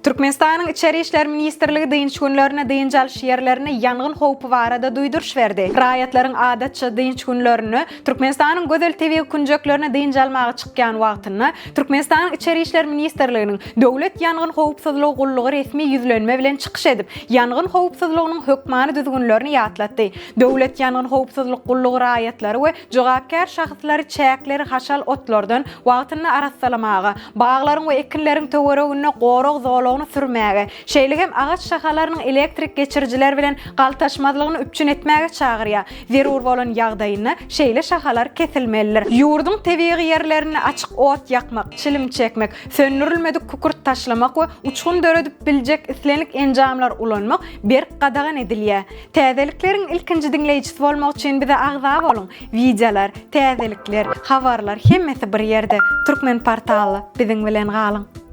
Türkmenistanyň Içeri işler ministrligi dynç günlerinde dynç alyş ýerlerinde ýangyn howpy barada duýduryş berdi. Raýatlaryň adatça dynç günlerinde Türkmenistanyň gözel tebigy künjeklerine dynç almaga çykýan wagtynda Türkmenistanyň Içeri işler ministrliginiň Döwlet ýangyn howpsuzlygy gullugy resmi ýüzlenme bilen çykyş edip, ýangyn howpsuzlygynyň hökmany düzgünlerini ýatlatdy. Döwlet ýangyn howpsuzlyk gullugy raýatlary we jogapkär şahyslary çäkleri haşal otlardan wagtynda arassalamaga, baglaryň we ekinleriň töwereginde gorag zolagyny sürmäge, şeýle hem agaç şahalarynyň elektrik geçirijiler bilen galtaşmazlygyny üpjün etmäge çagyrýar. Zerur bolan ýagdaýynda şeýle şahalar kesilmelidir. Ýurduň tebigy ýerlerinde açyk ot ýakmak, çilim çekmek, söndürilmedik kükürt taşlamak we uçgun döredip biljek islendik enjamlary ulanmak berk gadagan edilýär. Täzelikleriň ilkinji diňleýjisi bolmak üçin bize agza boluň! Wideolar, täzelikler, habarlar hemmesi bir ýerde, Turkmenportalda biziň bilen galyň!